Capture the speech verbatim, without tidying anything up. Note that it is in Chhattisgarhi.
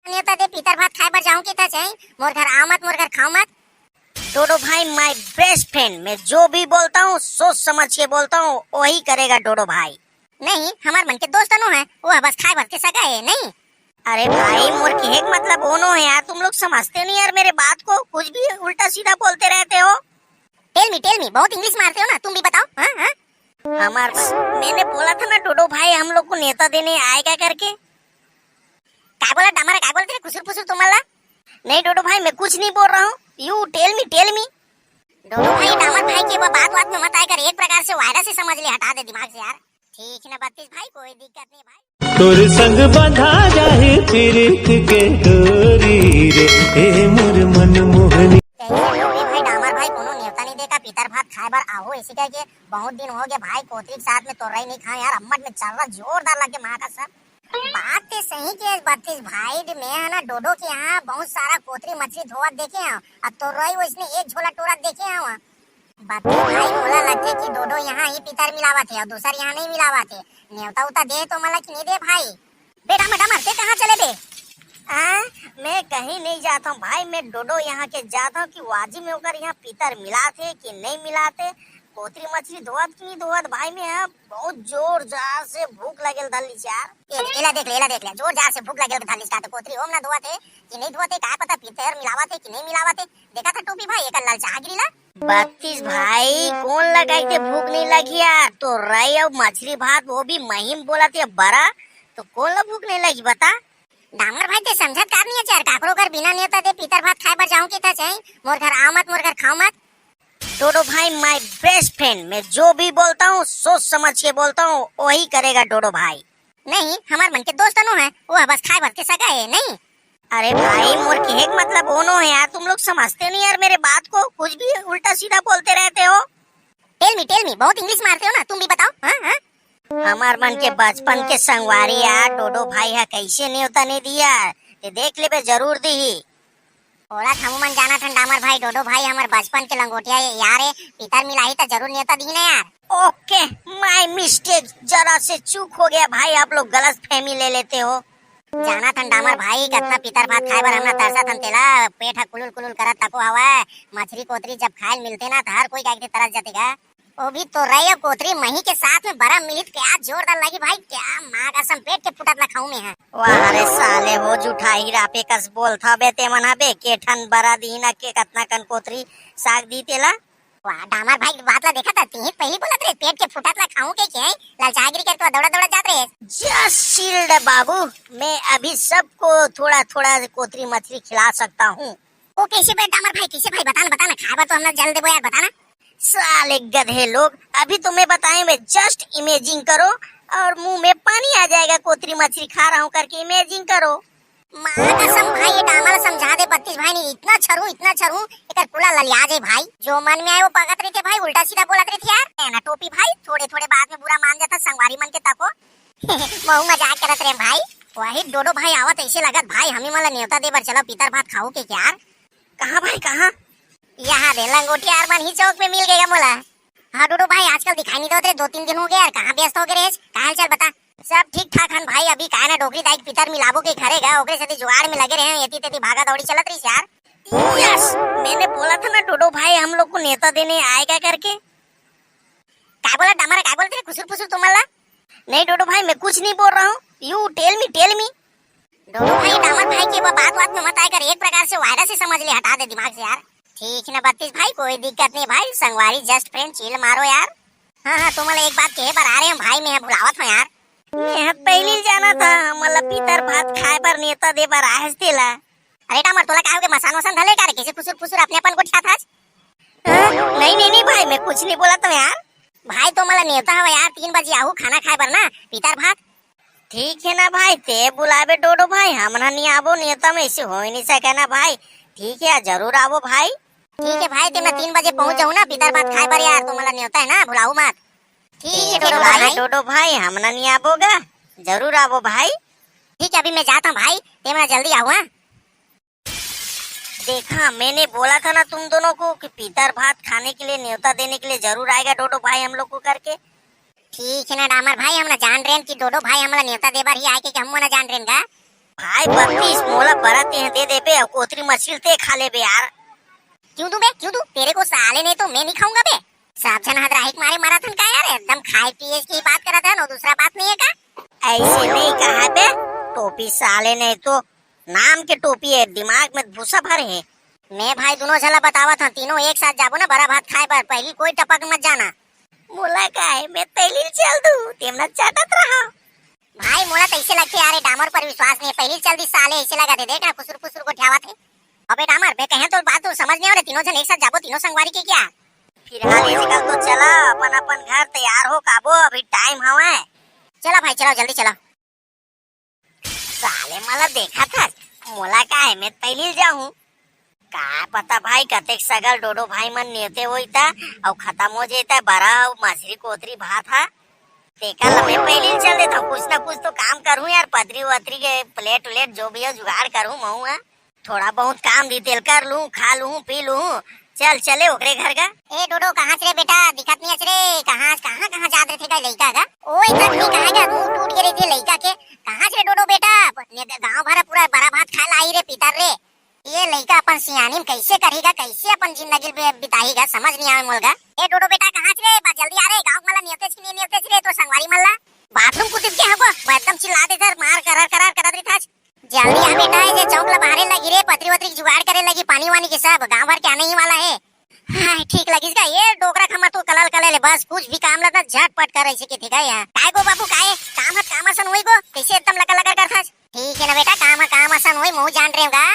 नेवता दे, पितर भात खाए बर जाहूं कि था चाही। मोर घर आव मत, मोर घर खाव मत। डोडो भाई, my best friend, मैं जो भी बोलता हूँ, सोच समझ के बोलता हूँ, वही करेगा डोडो भाई। नहीं, हमार मन के दोस्त नो है, वो बस खाए भर के सगा है, नहीं। अरे भाई, मोर कहे के मतलब वो नो है यार, तुम लोग समझते नहीं यार मेरे बात को, कुछ भी उल्टा सीधा बोलते रहते हो। Tell me, tell me, बहुत इंग्लिश मारते हो ना, तुम भी बताओ। हाँ, हाँ। हमार, मैंने बोला था ना डोडो भाई हम लोग को नेवता देने आएगा करके। काय बोला डामर, काय बोलते रे खुसुर फुसुर तुम्हाला? नहीं डोडो भाई, मैं कुछ नहीं बोल रहा हूँ, you tell me, tell me। डोडो भाई, डामर भाई के वो बात बात में मत आया कर, एक प्रकार से वायरस ही समझ ले, हटा दे दिमाग से यार। ठीक है ना बत्तीस भाई, कोई दिक्कत नहीं भाई। तोर संग बंधा जाही पीरित के डोरी रे, ए मोर मन मोहनी। कैसे हो रे भाई डामर भाई, कोनो नेवता नहीं देखा, पितर भात खाए बर आहो, ऐसी कह के बहुत दिन हो गए भाई, कोतरी के साथ में तोरई नहीं खाए यार, अम्मट में चर्रा जोरदार लग के माँ का सब। बात ते सही के बत्तीस भाई, मैं है ना डोडो के यहाँ बहुत सारा कोतरी मछली धोवत देखे हूँ, और तोरई वैसने एक झोला टोरत देखे हूँ। बत्तीस भाई, मोला लगथे कि डोडो यहाँ ही पितर मिलावत हे और दूसर यहाँ नहीं मिलावत हे। नेवता उता दे तो मला कि नहीं दे भाई? बे डामर, डामर, ते कहाँ चले बे? आ, मैं कहीं नहीं जाता हूँ भाई, मैं डोडो यहाँ के जाता हूँ कि वाजी में ओकर यहाँ पितर मिलात हे कि नहीं मिलात हे, कोतरी मछली धोवत कि नहीं धोवत भाई, मैं यहाँ बहुत जोर जार से भूख लगेल धलिस यार। ए, एला देख ले, एला देख ले, जोर जार से भूख लगेल धलिस का तो कोतरी ओम ना धोवत हे कि नहीं धोवत हे, का पता पितर मिलावत हे कि नहीं मिलावत हे। देखा था टोपी भाई, एकर ललचा गिरी ला। बत्तीस भाई, कोन लगाई ते भूख नहीं लगी यार? तोरई अउ मछली भात, वो भी महिम बोला थे बरा, तो कोन ला भूख नहीं लगी बता? डामर भाई, ते समझत का नहीं है यार, काकरो घर बिना नेवता दे पितर भात खाए बर जाऊं के था चाही, मोर घर आव मत, मोर घर खाव मत। डोडो भाई, my best friend, मैं जो भी बोलता हूँ, सोच समझ के बोलता हूँ, वही करेगा डोडो भाई। नहीं, हमार मन के दोस्त नो है, वो बस खाए भर के सगा है, नहीं। अरे भाई, मोर कहे के मतलब वो नो है यार, तुम लोग समझते नहीं यार मेरे बात को, कुछ भी उल्टा सीधा बोलते रहते हो। Tell me, tell me, बहुत इंग्लिश मारते हो ना, तुम भी बताओ। हाँ, हाँ। हमार मन के बचपन के संगवारी यार, डोडो भाई है, कैसे नेवता नहीं दिया? ये देख लेबे, जरूर दी। ओला थमू मन जाना थन डामर भाई, डोडो भाई हमर बचपन के लंगोटिया ये यार है, पितर मिलाही त जरूर नेवता दी ना यार। OK, my mistake, जरा से चूक हो गया भाई, आप लोग गलत फहमी ले लेते हो। जाना थन डामर भाई, कतना पितर भात खाए बर हमला तरसा थन तेला, पेट ह कुलुल कुलुल करत तको हवय। मछरी कोतरी जब खाए ल मिलते ना, त हर कोई का तरस जते गा। वो भी तोरई अउ कोतरी मही के साथ में बरा मिलित, क्या जोरदार लगी भाई, क्या माँ कसम पेट के फुटत ला खाऊं मैं है। वाह रे साले, हो जुठाही रापे कस बोलथा बे, ते मन ह बे, के ठन बरा दीन के कतना कन कोतरी साग दी तेला। वाह, डामर भाई के बात ला देखा था, तिही पहली बोलत रहे, पेट के फुटत ला खाऊं के, के ललचा गिरी के तो दौड़ा दौड़ा जात रहे। Just chill रे बाबू, मैं अभी सबको थोड़ा थोड़ा कोतरी मछली खिला सकता हूँ। वो कैसे बे डामर भाई, कैसे भाई, बताना, बताना, खाए बर तो हमला जल देबो यार, बताना। साले गधे लोग, अभी तुम्हें बताएं मैं, just imagine करो और मुंह में पानी आ जाएगा, कोतरी मछली खा रहा हूँ करके imagine करो। माँ कसम भाई, ये डामर समझा दे बत्तीस भाई, नहीं इतना छरू, इतना छरू, एकर पूरा ललिया जाए भाई। जो मन में आए वो पागत रहिथे भाई, उल्टा सीधा बोलत रहिथे यार। है ना टोपी भाई, थोड़े थोड़े बात में बुरा मान जाता संगवारी मन के तको। महू मजाक करत रहे भाई। वही डोडो भाई आवत ऐसे लगत भाई, हमी मन ला नेवता दे बर चलो पितर भात खाऊ के यार। कहाँ भाई, कहाँ? यहाँ दे लंगोटिया अरमान ही चौक में मिल गया मोला। हाँ डोडो भाई, आजकल दिखाई नहीं देत रे, दो तीन दिन हो गए यार, कहाँ व्यस्त हो गए रे? का हाल चाल बता? सब ठीक ठाक हन भाई, अभी का ना डोकरी दाई के पितर मिलाबो के घरे गा, ओकरे सेती जुगाड़ में लगे रहे हैं, एती तेती भागा दौड़ी चलत रही यार। Yes, मैंने बोला था ना डोडो भाई हम लोग को नेवता देने आएगा करके। काय बोला डामर, काय बोलते रे खुसुर फुसुर तुम ला? नहीं डोडो भाई, मैं कुछ नहीं बोल रहा हूँ, you tell me, tell me। डोडो भाई, डामर भाई के वो बात बात में मत आए कर, एक प्रकार से वायरस ही समझ ले, हटा दे दिमाग से यार। ठीक ना बत्तीस भाई, कोई दिक्कत नहीं भाई, संगवारी just friend, chill मारो यार। हाँ हाँ, तुमला एक बात कहे बर आ रहे हैं भाई, मैं भुलावत हूँ यार। मैं पहली जाना था, मतलब पितर भात खाए बर नेवता दे बर आए हस तेला। अरे डामर, तोला काय हो गया, मसान वसान धले का रे, कैसे खुसुर फुसुर अपने अपन गोठियात हस? हाँ? नहीं नहीं नहीं भाई, मैं कुछ नहीं बोला तो यार। भाई तो मला नेवता हवा यार, तीन बजे आहू खाना खाए बर ना, पितर भात। ठीक है ना भाई, ते बुलाबे डोडो भाई, हमन ह नहीं आबो, नेवता में ऐसे हो ही नहीं सके ना भाई। ठीक है, जरूर आबो भाई। ठीक है भाई, ते मैं तीन बजे पहुंच जाऊँ ना पितर भात खाए बर यार, तो मला नेवता है ना, भुलाऊ मत। ठीक है ठीक है डोडो भाई, भाई। डोडो भाई, हमन ह नहीं आबो गा, जरूर आबो भाई। ठीक है, अभी मैं जाता हूँ भाई, ते मैं जल्दी आऊँ, हाँ। देखा, मैंने बोला था ना तुम दोनों को कि पितर भात खाने के लिए, नेवता देने के लिए जरूर आएगा डोडो भाई हम लोग को करके। ठीक है ना डामर भाई, हम ना जान रहे हैं कि डोडो भाई हमला नेवता दे बर ही आए के, कि हम ना जान रहे हैं गा। भाई बत्तीस मोला बरा तेह दे देबे, अउ कोतरी मछली ते खा लेबे यार। क्यों दूं बे, क्यों दूं? तेरे को साले नहीं तो मैं नहीं खाऊंगा बे। सब झन हदराही के मारे मरत हन का यार? एकदम खाए पिए की बात करत हन, दूसरा बात नहीं है का? ऐसे नहीं कहा बे, टोपी साले नहीं तो नाम के टोपी है, दिमाग में भूसा भरे है। मैं भाई दोनों झला बतावत हन, तीनों एक साथ जाबो ना बरा भात खाए बर, पहली कोई टपक मत जाना। मोला का है, मैं तैली चल दूं, तेमना चाटत रहा। भाई मोला तैसे लगते यार, ये डामर पर विश्वास नहीं है, पहली चल दी साले, ऐसे लगा दे, देख ना कुसुर कुसुर को ठियावत है। अबे डामर, मैं कहे तो बात तो समझ नहीं आ रहे, तीनों जन एक साथ जाबो, तीनों संगवारी के क्या? फिलहाल इस जगह तो चला, अपन अपन घर तैयार हो काबो, अभी टाइम हवा है। चला भाई, चला जल्दी चला। साले मला देखा था, मोला का है, मैं तैलील जाऊं। का पता भाई, कतेक सगल डोडो भाई मन नेवते होई ता, अउ खत्म हो जाता बरा अउ मछरी कोतरी भात हा। तेका लमे पहली चल देता, कुछ ना कुछ तो काम करूं यार, पतरी वतरी के प्लेट उलेट जो भी है जुगाड़ करूं महू हा। थोड़ा बहुत काम दी तेल कर लूं, खा लूं, पी लूं। चल चले ओकरे घर का। ए डोडो, कहाँ से रे बेटा? दिखत नहीं अच रे। कहाँ, कहाँ, कहाँ जात रहे थे का लइका का? ओए तक नहीं कहा गया, मुंह टूट के रही थी लइका के। कहाँ से रे डोडो बेटा? गांव भरा पूरा बरा भात खा लाई रे पितर रे। ये लइका अपन सियानी में कैसे करेगा, कैसे अपन जिंदगी बे-, बिताएगा, समझ नहीं आवे मोलगा। ए डोडो बेटा, कहाँ च रे? बा जल्दी आ रे, गाँव मला नियते च नहीं नियते च रे, तो संगवारी मल्ला। बाथरूम कुतिब के हको, बा एकदम चिल्ला दे सर, मार करर करर करत रही था। जल्दी आ बेटा, ये चौक ला बाहरे लगी रे, पतरी वतरी के जुगाड़ करे लगी, पानी वानी के सब, गाँव भर के आने ही वाला है। हाँ, ठीक लगिस का, ये डोकरा खमा तो कलल कलल है, बस कुछ भी काम लगा झटपट कर ऐसे के थे का यहाँ। काय गो बाबू, काय काम हत, काम असन होई गो, कैसे एकदम लकर लकर कर था? ठीक है ना बेटा, काम है, काम असन होई, महू जान रहे होगा।